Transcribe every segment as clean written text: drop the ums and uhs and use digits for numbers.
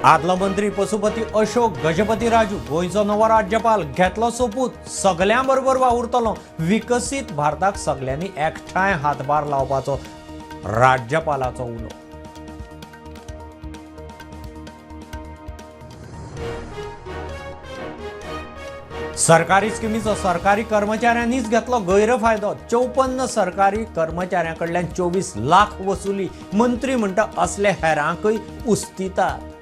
आदलो मंत्री पशुपती अशोक गजपती राजू गोंयचो नवो राज्यपाल घेतलो सोपूत. सगल्यां बरोबर वावुरतलो. विकसीत भारताक सगल्यांनी एकठांय हातभार लावपाचो राज्यपालाचो उलो. सरकारी स्किमीचो सरकारी कर्मचाऱ्यांनीच घेतलो गैरफायदो. 54 सरकारी कर्मचाऱ्यां कडल्यान 24 लाख वसुली. मंत्री म्हणटा असले हेरांकय उस्तितात.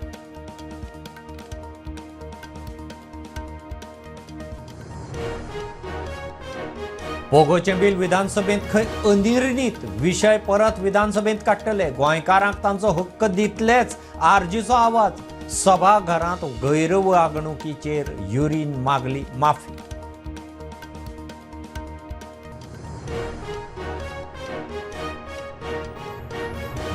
पोगोचें बिल विधानसभेंत खंय अनिर्णीत. विशय परत विधानसभेंत काडटले. गोंयकारांक तांचो हक्क दितलेच. आरजीचो आवाज. सभाघरांत गैरवागणुकीचेर युरीन मागली माफी.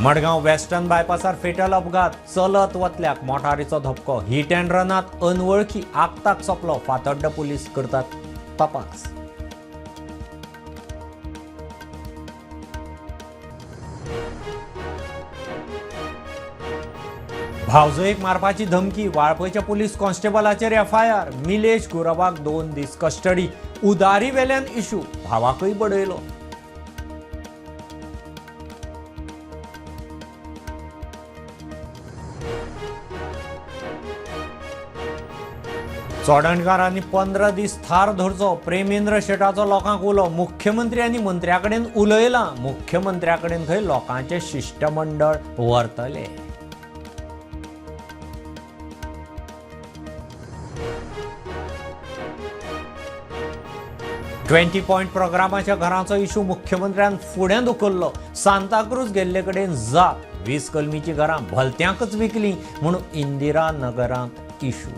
मडगांव वेस्टर्न बायपासार फेटल अपघात. चलत वतल्याक मोटारीचो धपको. हिट अँड रनात अनवळखी आक्ताक सोंपलो. फातर्डा पुलीस करतात तपास. भावजयेक मारपाची धमकी. वाळपयच्या पुलीस कॉन्स्टेबलाचेर एफआयआर. मिलेश गुरवाक 2 दीस कस्टडी. उदारी वेल्यान इशू. भावाकय बडयलो. चोडणकारांनी 15 दीस थार धरचो. प्रेमेंद्र शेटाचो लोकांक उलो. मुख्यमंत्री आनी मंत्र्या कडेन उलयलां. मुख्यमंत्र्या कडेन खंय लोकांचें शिश्टमंडळ व्हरतले. 20 पॉयंट प्रोग्रामाच्या घरांचो इशू मुख्यमंत्र्यान फुडें धुकल्लो. सांताक्रूज गेल्ले कडेन जाप. 20 कलमीची घरां भलत्यांकच विकली म्हूण इंदिरा नगरांत इशू.